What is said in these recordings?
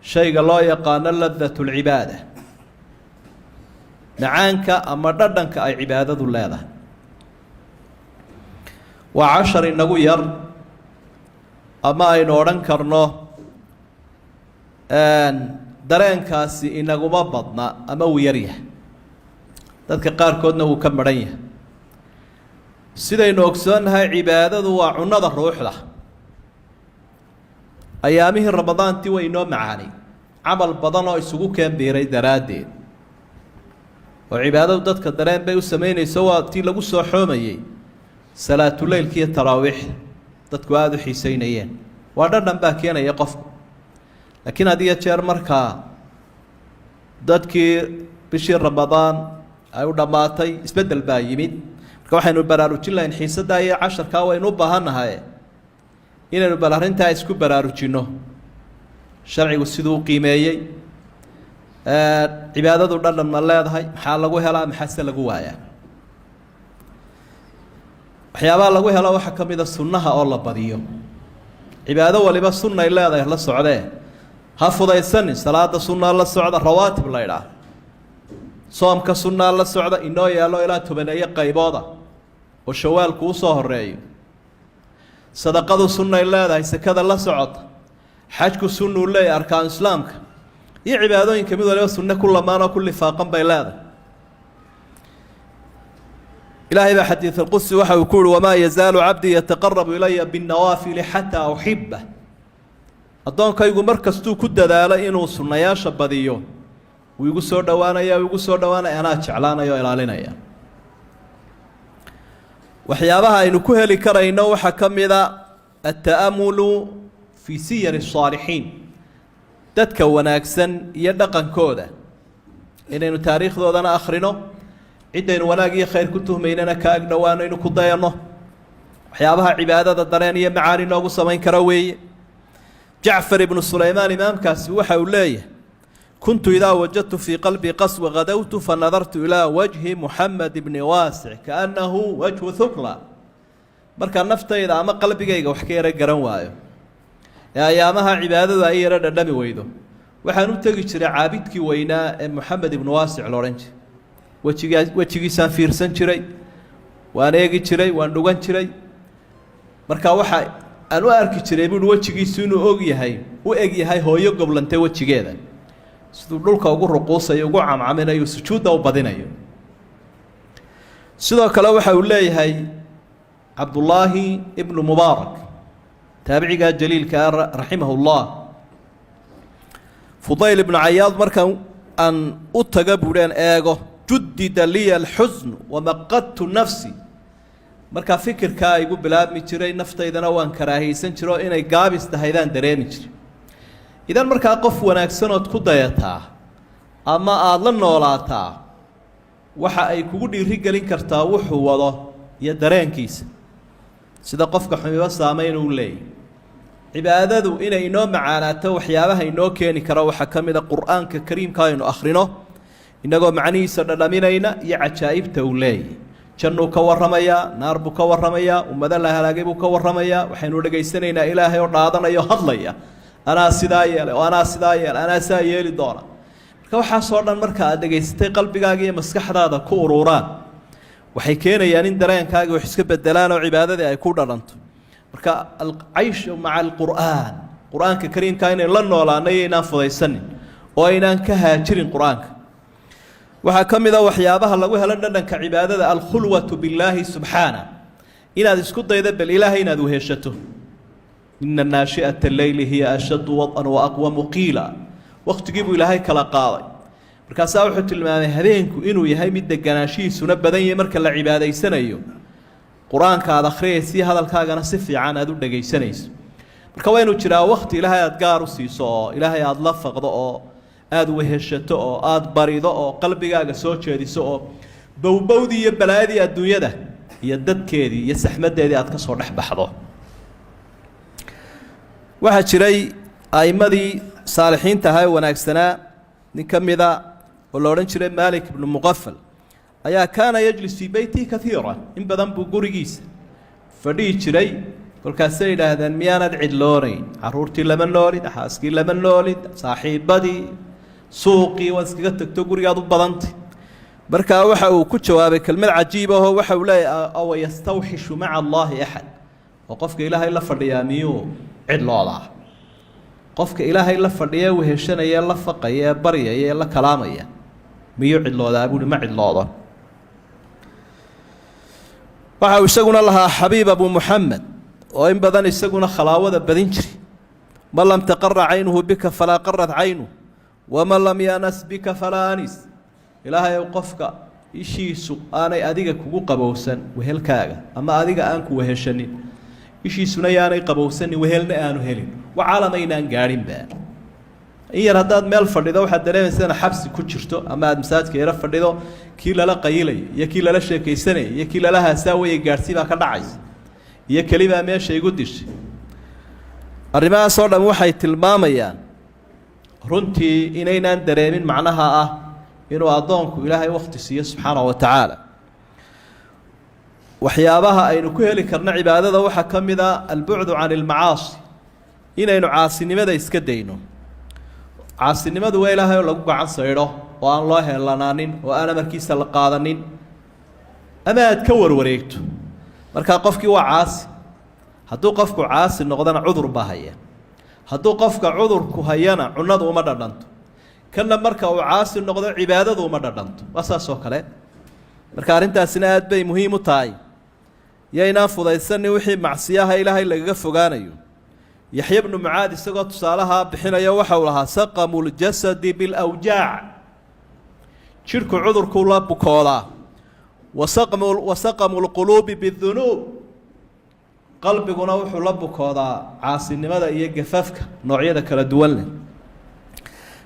Shayga loo yaqaano لذة العبادة, macaanka ama dhadhanka ay cibaadadu leedahay, waa cashar inagu yar ama aynu odhan karno dareenkaasi inaguma badna ama uu yar yahay, dadka qaarkoodna wuu ka maran yahay. Sidaynu ogsoonnahay, cibaadadu waa cunnada ruuxda. Ayaamihii Ramadaantii way inoo macaanay camal badan oo isugu keen biiray daraaddeed, oo cibaadadu dadka dareen bay u samaynayso. Waa tii lagu soo xoomayey salaatuleylka iyo taraawiixda, dadku aada u xiiseynayeen. Waa dhadhan baa keenaya qofku. Laakiin had iyo jeer markaa dadkii bishii Ramadaan ay u dhammaatay, isbeddel baa yimid. Marka waxaynu baraarujin lahayn xiisaddaa iyo casharkaa waynu u baahannahay inaynu bal arrintaa isku baraarujinno, sharcigu siduu u qiimeeyey cibaadadu dhadhan ma leedahay, maxaa lagu helaa, maxaase lagu waayaa? Waxyaabaha lagu helo waxaa ka mid a sunnaha oo la badiyo. Cibaado waliba sunnay leedahay la socdee, ha fudaysanin. Salaada sunnaa la socda, rawaatib la idhaah. Soomka sunnaa la socda, inoo yaallo ilaa 10-eeyo qaybooda oo Shawaalku usoo horeeyo. Sadaqadu sunnay leedahay, sekada la socota. Xajku sunnuu leeyahay, arkaan islaamka iyo cibaadooyinka mid waliba sunne ku lamaan oo ku lifaaqan bay leedahay. Ilaahay baa xadiid alqudsi waxa uu ku uhi: وما يزال عبدي يتقرب إلي بالنوافل حتى أحبه. Addoonkaygu mar kastuu ku dadaalo inuu sunnayaasha badiyo, wuu igu soo dhowaanaya, wuu igu soo dhowaanaya, anaa jeclaanaya oo ilaalinaya. Waxyaabaha aynu ku heli karayno waxaa ka mida التأمل في سير الصالحين, dadka wanaagsan iyo dhaqankooda inaynu taariikhdoodana akhrino, ciddaynu wanaag iyo khayr ku tuhmaynana ka ag dhowaano, aynu ku dayanno. Waxyaabaha cibaadada dareen iyo macaani noogu samayn kara weeye. Jacfar ibnu Sulaymaan imaamkaasi waxa uu leeyahay: كنت إذا وجدت في قلبي قسوة غدوت فنظرت إلى وجه محمد بن واسع كأنه وجه ثكلى. Markaa naftayda ama qalbigayga wax ka yaro garan waayo ee ayaamaha cibaadadu ay yaro dhadhami weydo, waxaan u tegi jiray caabidkii weynaa ee Moxamed ibnu Waasic la odhan jiray. Wejigaa, wejigiisaan fiirsan jiray, waan eegi jiray, waan dhugan jiray. Marka waxa aan u arki jiray, buuhi, wejigiisu inuu og yahay, u eg yahay hooyo goblantay wejigeeda, siduu dhulka ugu ruquusayo, ugu camcaminayo, sujuudda u badinayo. Sidoo kale waxa uu leeyahay Cabdullaahi ibnu Mubaarak, taabicigaa jaliilkaa رحمه الله: Fudayl ibnu Cayaad markaan aan u taga buudheen eego, جدد لي الحزن ومقت نفسي. Markaa fikirkaa igu bilaabmi jiray, naftaydana waan karaahiyeysan jiro, inay gaabis tahaydaan dareemi jiray. Idan markaa qof wanaagsanood ku dayataa ama aada la noolaataa waxa ay kugu dhiiri gelin kartaa wuxuu wado iyo dareenkiisa, sida qofka xumiba saameyn uu leeyahy. Cibaadadu inay inoo macaanaato waxyaabaha inoo keeni kara waxaa ka mid a Qur-aanka Kariimka aynu akhrino innagoo macnihiisa dhadhaminayna iyo cajaa'ibta uu leeyahy. Jannuu ka warramayaa, naar buu ka warramayaa, ummado la halaagay buu ka warramayaa. Waxaynu dhegaysanaynaa Ilaahay oo dhaadanaya o hadlaya: anaa sidaa yeelay oo anaa sidaa yeelay, anaa saa yeeli doona. Marka waxaasoo dhan marka aad dhegaysatay, qalbigaaga iyo maskaxdaada ku ururaan, waxay keenayaan in dareenkaaga wax iska bedelaan oo cibaadadii ay ku dhadhanto. Marka العيش مع القرآن, Qur-aanka Kariimka inaynu la noolaanay, inaan fudaysanin oo aynaan ka haajirin qur-aanka. Waxaa ka mid a waxyaabaha lagu helo dhadhanka cibaadada الخلوة بالله سبحانه, inaad isku daydo bal Ilaahay inaad weheshato. إن ناشئة الليل هي أشد وطئا وأقوم قيلا. Wakhtigii buu Ilaahay kala qaaday, markaasaa wuxuu tilmaamay habeenku inuu yahay mid deganaanshihiisuna badan yahay marka la cibaadaysanayo, qur-aanka aad akhriyaysiyo hadalkaagana si fiican aad u dhegaysanayso. Marka waa inuu jiraa wakti Ilaahay aad gaar u siiso oo Ilaahay aada la faqdo oo aada weheshato oo aada barido oo qalbigaaga soo jeediso oo bowbowdii iyo balaayadii adduunyada iyo dadkeedii iyo saxmaddeedii aad ka soo dhex baxdo. Waxaa jiray a'immadii saalixiinta ahaa ee wanaagsanaa nin ka mida oo la odhan jiray Maalik ibnu Muqafal ayaa كان يجلس في بيته كثيرا. In badan buu gurigiisa fadhihi jiray. Kolkaasay yidhaahdeen, miyaanad cidloonayn? Carruurtii lama noolid, xaaskii lama noolid, saaxiibadii, suuqii waad iskaga tagto, gurigaad u badantay. Markaa waxa uu ku jawaabay kelmad cajiib ahoo waxa uu leeyahy: awa yastawxishu maca allaahi axad? Oo qofka Ilaahay la fadhiyaa miyuu cidloodaa? Qofka Ilaahay la fadhiya, weheshanaya, la faqaya, ee baryaya, ee la kalaamaya, miyuu cidloodaa buuhi? Ma cidloodo. Waxa uu isaguna lahaa Xabiib Abu Muxamed, oo in badan isaguna khalaawada badin jiri: man lam taqara caynuhu bika falaa qarat caynuh, waman lam yanas bika falaa anis. Ilaahay ow, qofka ishiisu aanay adiga kugu qabowsan wehelkaaga, ama adiga aan ku weheshanin, ishiisuna yaanay qabowsanin, wehelna aanu helin. Wa caalamaynaan gaadhinba. In yar haddaad meel fadhido, waxaad dareemaysa inaad xabsi ku jirto, ama aada masaajidka yaro fadhido, kii lala qayilayo iyo kii lala sheekaysanaya iyo kii lala haasaawaya gaadhsii baa ka dhacaysa, iyo kelibaa meesha igu dishay. Arrimahaas oo dham waxay tilmaamayaan runtii inaynaan dareemin macnaha ah inuu addoonku Ilaahay wakhti siiyo subxaanahu wa tacaala. Waxyaabaha aynu ku heli karno cibaadada waxaa ka mid a albucdu can ilmacaasi, inaynu caasinimada iska dayno. Caasinimadu waa Ilaahay oo lagu gacan saydho, oo aan loo heelanaanin, oo aan amarkiisa la qaadanin, ama aad ka warwareegto. Markaa qofkii waa caasi. Hadduu qofku caasi noqdona, cudur baa haya. Hadduu qofka cudurku hayana, cunadu uma dhadhanto. Kanna marka uu caasi noqdo, cibaadadu uma dhadhanto. Waa saas oo kale. Marka arrintaasina aad bay muhiim u tahay. Yaynaan fudaysanin wixii macsiyaha Ilaahay lagaga fogaanayo. Yaxya bnu Mucaad isagoo tusaalahaa bixinaya waxa uu lahaa: saqamu ljasadi bilawjaac, jidhku cudurkuu la bukoodaa, wasaqmu wasaqamu lquluubi bidunuub, qalbiguna wuxuu la bukoodaa caasinimada iyo gafafka noocyada kala duwan leh.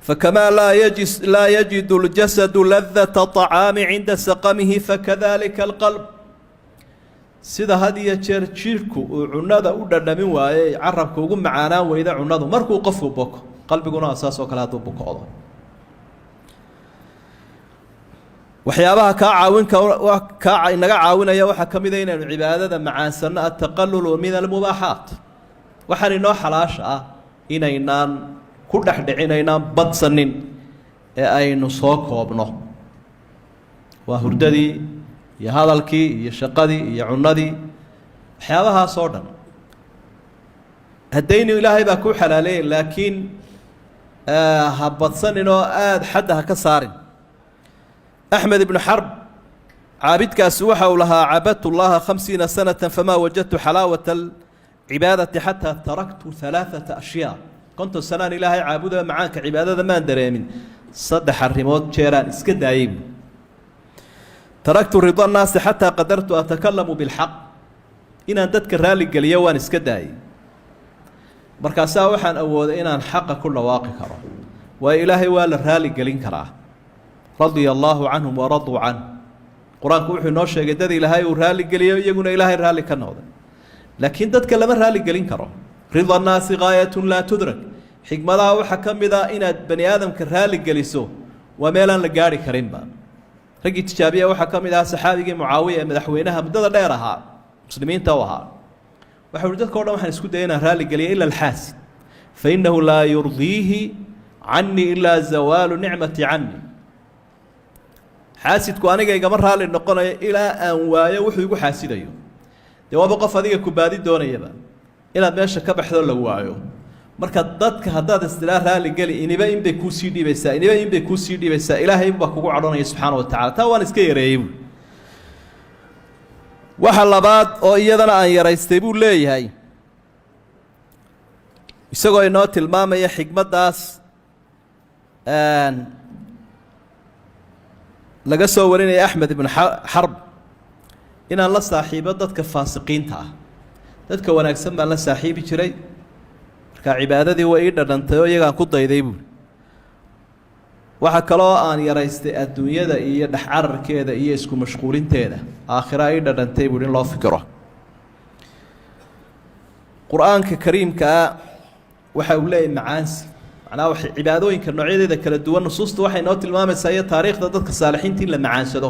Fakamaa laa yajidu اljasadu ladata طacaami cinda saqamihi, fakadalika alqalb. Sida had iyo jeer jidhku uu cunada u dhadhamin waayey, carabka ugu macaanaan weyda cunadu markuu qofku boko, qalbiguna waa saas oo kale hadduu bukoodo. Waxyaabaha kaa caawinka kaa inaga caawinaya waxaa ka mida inaynu cibaadada macaansanno altaqalulu min almubaaxaat, waxaan inoo xalaasha ah inaynaan ku dhex dhicin, aynaan badsanin, ee aynu soo koobno. Waa hurdadii iyo hadalkii iyo shaqadii iyo cunadii, waxyaabahaas oo dhan haddaynu Ilaahay baa kuu xalaaleeyay, laakiin ha badsanin oo aada xadda ha ka saarin. Axmed ibnu Xarb caabidkaasi waxa uu lahaa: cabadtu llaha 50 sanata famaa wajadtu xalaawata alcibaadati xataa taraktu halaaثata ashyaa. 50 sanaan Ilaahay caabudaa, macaanka cibaadada maan dareemin saddex arrimood jeeraan iska daayey buu. Taraktu rida annaasi xataa qadartu atakalamu bilxaq, inaan dadka raaligeliyo waan iska daayey, markaasaa waxaan awooday inaan xaqa ku dhawaaqi karo. Waayo, Ilaahay waa la raaligelin karaa. Radia allaahu canhum waraduu canh. Qur-aanku wuxuu inoo sheegay dad Ilaahay uu raaligeliyo, iyaguna Ilaahay raalli ka noqday. Laakiin dadka lama raaligelin karo. Rida annaasi gaayatun laa tudrak. Xikmadaha waxaa ka mid a inaad bani aadamka raaligeliso waa meelaan la gaarhi karinba. Raggii tijaabiya waxaa ka mid ahaa saxaabigii Mucaawiya ee madaxweynaha muddada dheer ahaa muslimiinta u ahaa. Waxa uhi: dadka o dhan waxaan isku dayay inaan raaligeliya ila alxaasid, fa innahu laa yurdiihi canii ilaa zawaalu nicmati canii. Xaasidku aniga igama raalli noqonayo ilaa aan waayo wuxuu igu xaasidayo. Dee waaba qof adiga kubaadi doonayaba inaad meesha ka baxdo la waayo. Marka dadka haddaad istilaa raaligeli, iniba inbay kuusii dhiibaysaa, iniba inbay kuusii dhiibaysaa, Ilaahay baa kugu cadhonaya subxaana wa tacala. Taa waan iska yareeyey buui. Waxa labaad oo iyadana aan yaraystay, buu leeyahay, isagoo inoo tilmaamaya xikmaddaas laga soo warinaya Axmed ibnu Xarb, inaan la saaxiibo dadka faasiqiinta ah. Dadka wanaagsan baan la saaxiibi jiray, markaa cibaadadii way ii dhadhantay oo iyagaan ku dayday buuri. Waxaa kaloo aan yaraystay adduunyada iyo dhex cararkeeda iyo isku mashquulinteeda. Aakhira ii dhadhantay buuhi in loo fikiro. Qur-aanka kariimkaa waxa uu leeyahy macaansi, macnaha waxay cibaadooyinka noocyadeeda kala duwan nusuusta waxay noo tilmaamaysaa iyo taariikhda dadka saalixiinta in la macaansado.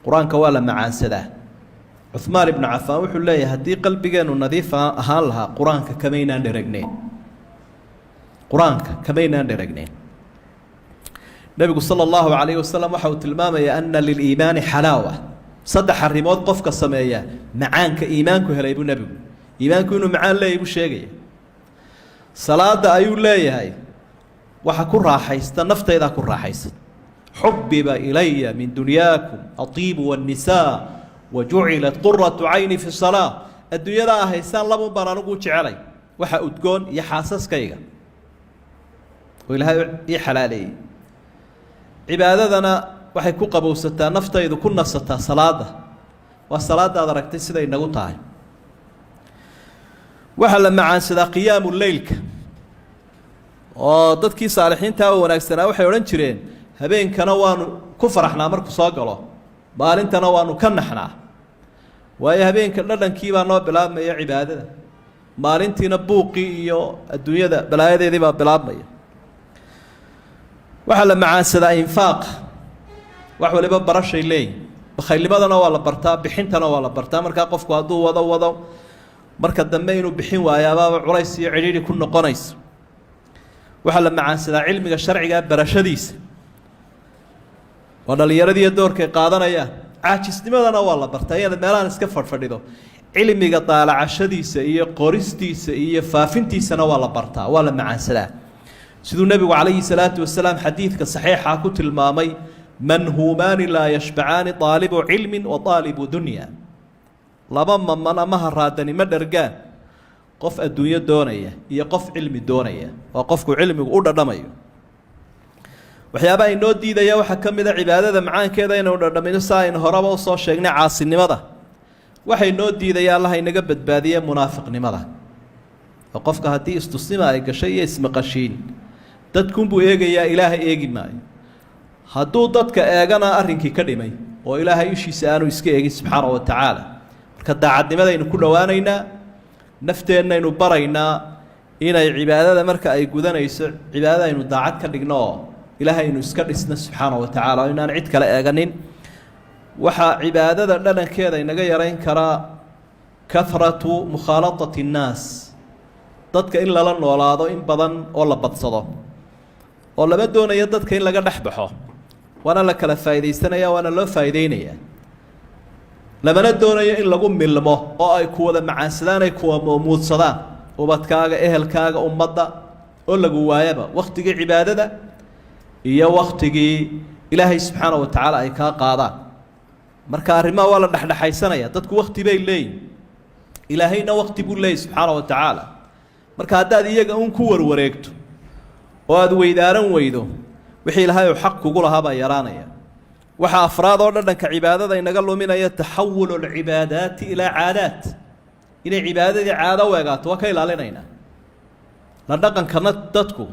Qur-aanka waa la macaansadaa. Cuhmaan ibnu Cafaan wuxuu leeyahay, haddii qalbigeennu nadiif ahaan lahaa, Qur-aanka kamaynaan dheregneyn, Qur-aanka kamaynaan dheregneyn. Nebigu sala allahu calayhi wasalam waxa uu tilmaamayaa ana liliimaani xalaawa. Saddex arrimood qofka sameeya, macaanka iimaanku helay buu nebigu. Iimaanku inuu macaan leeyahy buu sheegaya. Salaada ayuu leeyahay waxa ku raaxaysta naftaydaa ku raaxaysa. Xubiba ilaya min dunyaakum atiibu waannisaa wa jucilat quratu cayni fi salaa. Adduunyadaa haysaan labun baan anigu jecelay, waxa udgoon iyo xaasaskayga oo Ilaahay ii xalaaleeyey. Cibaadadana waxay ku qabowsataa naftaydu, ku nasataa salaada. Waa salaadaad aragtay siday nagu tahay. Waxaa la macaansadaa qiyaamu leylka, oo dadkii saalixiintaa oo wanaagsanaa waxay odhan jireen, habeenkana waanu ku faraxnaa markuu soo galo, maalintana waanu ka naxnaa, waayo habeenka dhadhankiibaa noo bilaabmaya cibaadada, maalintiina buuqii iyo adduunyada balaayadeedii baa bilaabmaya. Waxaa la macaansadaa infaaqa. Wax waliba barashay leeyihin. Bakhaylnimadana waa la bartaa, bixintana waa la bartaa. Markaa qofku hadduu wado wado, marka dambe inuu bixin waayo abaaba culays iyo cidhiidhi ku noqonayso. Waxaa la macaansadaa cilmiga sharcigaa barashadiisa, waa dhallinyaradiiyo doorkay qaadanayaan. Caajisnimadana waa la bartaa, inaad meelahan iska fadhfadhido. Cilmiga daalacashadiisa iyo qoristiisa iyo faafintiisana waa la bartaa, waa la macaansadaa. Siduu nebigu calayhi salaatu wasalaam xadiidka saxiixa ku tilmaamay, manhuumaani laa yashbacaani, aalibu cilmin wa aalibu dunya. Laba maman ama haraadani ma dhargaan, qof adduunyo doonaya iyo qof cilmi doonaya. Waa qofku cilmigu u dhadhamayo. Waxyaabaha inoo diidaya waxaa ka mid a cibaadada macaankeeda inaynu dhadhamino, si aynu horeba usoo sheegnay, caasinimada. Waxay noo diidaya, Allaha inaga badbaadiye, munaafiqnimada. Oo qofka haddii istusnima ay gashay iyo ismaqashiin, dadkunbuu eegayaa, Ilaahay eegi maayo. Hadduu dadka eegana, arrinkii ka dhimay oo Ilaahay ishiisa aanu iska eegin subxaana wa tacaala. Marka daacadnimadaynu ku dhowaanaynaa, nafteennaynu baraynaa inay cibaadada marka ay gudanayso, cibaadada aynu daacad ka dhigno oo Ilaahay aynu iska dhisno subxaana wa tacaala, oo inaan cid kale eeganin. Waxaa cibaadada dhadhankeeda inaga yarayn karaa kahratu mukhaalatati innaas, dadka in lala noolaado in badan oo la badsado, oo lama doonayo dadka in laga dhex baxo. Waana la kala faa'iidaysanaya, waana loo faa'iideynaya. Lamana doonayo in lagu milmo oo ay ku wada macaansadaan, ay kuwa muudsadaan ubadkaaga, ehelkaaga, ummadda, oo lagu waayaba waktigii cibaadada iyo waktigii Ilaahay subxaana wa tacaala ay kaa qaadaan. Marka arrimaha waa la dhexdhexaysanaya. Dadku wakti bay leeyihin, Ilaahayna wakti buu leeyahy subxaana wa tacaala. Marka haddaad iyaga un ku warwareegto oo aada weydaaran weydo, wixii Ilaahay uu xaq kugu lahaa baa yaraanaya. Waxaa afraad oo dhadhanka cibaadada inaga luminaya taxawulu alcibaadaati ilaa caadaat, inay cibaadadii caado u egaato. Waa ka ilaalinaynaa la dhaqankana dadku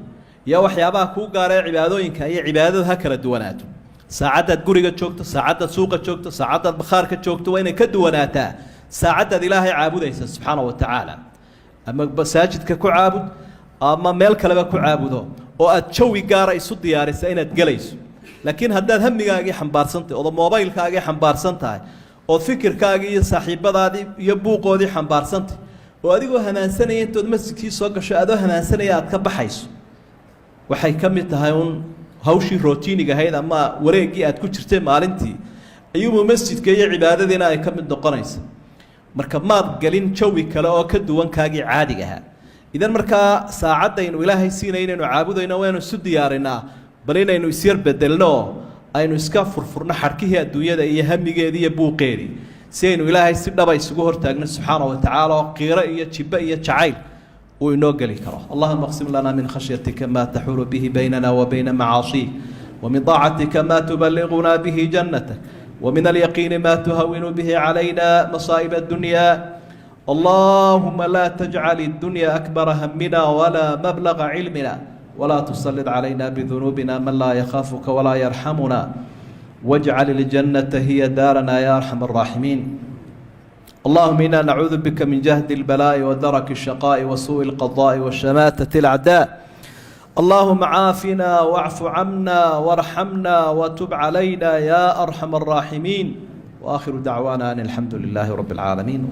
iyo waxyaabaha kuu gaaree cibaadooyinka iyo cibaadadu ha kala duwanaato. Saacaddaad guriga joogto, saacaddaad suuqa joogto, saacaddaad bakhaarka joogto, waa inay ka duwanaataa saacaddaad Ilaahay caabudaysa subxaana wa tacaala. Ama masaajidka ku caabud ama meel kaleba ku caabudo, oo aad jawi gaara isu diyaarisa inaad gelayso. Laakiin haddaad hamigaagii xambaarsan tahay, ood mobaylkaagii xambaarsan tahay, ood fikirkaagii iyo saaxiibadaadii iyo buuqoodii xambaarsantahay, oo adigoo hamaansanaya intood masjidkii soo gasho, adoo hamaansanaya aad ka baxayso, waxay ka mid tahay un hawshii routiniga ahayd ama wareeggii aad ku jirtay maalintii ayuubu masjidka iyo cibaadadiina ay ka mid noqonaysa. Marka maad gelin jawi kale oo ka duwan kaagii caadiga ahaa. Idan markaa saacaddaynu Ilaahay siinay inaynu caabudayno, waynu isu diyaarinaa bal inaynu isyar bedelno oo aynu iska furfurno xadhkihii adduunyada iyo hamigeedii iyo buuqeedii, si aynu Ilaahay si dhaba isugu hortaagno subxaana wa tacaala, oo qiiro iyo jibbe iyo jacayl uu inoo geli karo. Allahuma aqsim lana min khashyatika ma taxuulu bihi baynana wa bayna macaasiik, ومن طاعتك ما تبلغنا به جنتك، ومن اليقين ما تهون به علينا مصائب الدنيا. اللهم لا تجعل الدنيا أكبر همنا ولا مبلغ علمنا، ولا تسلط علينا بذنوبنا من لا يخافك ولا يرحمنا، واجعل الجنة هي دارنا يا أرحم الراحمين. اللهم إنا نعوذ بك من جهد البلاء ودرك الشقاء وسوء القضاء وشماتة الأعداء. اللهم عافنا واعف عنا وارحمنا وتب علينا يا أرحم الراحمين. Waakhiru dacwaana an alxamdu lilaahi rabbi alcaalamiin.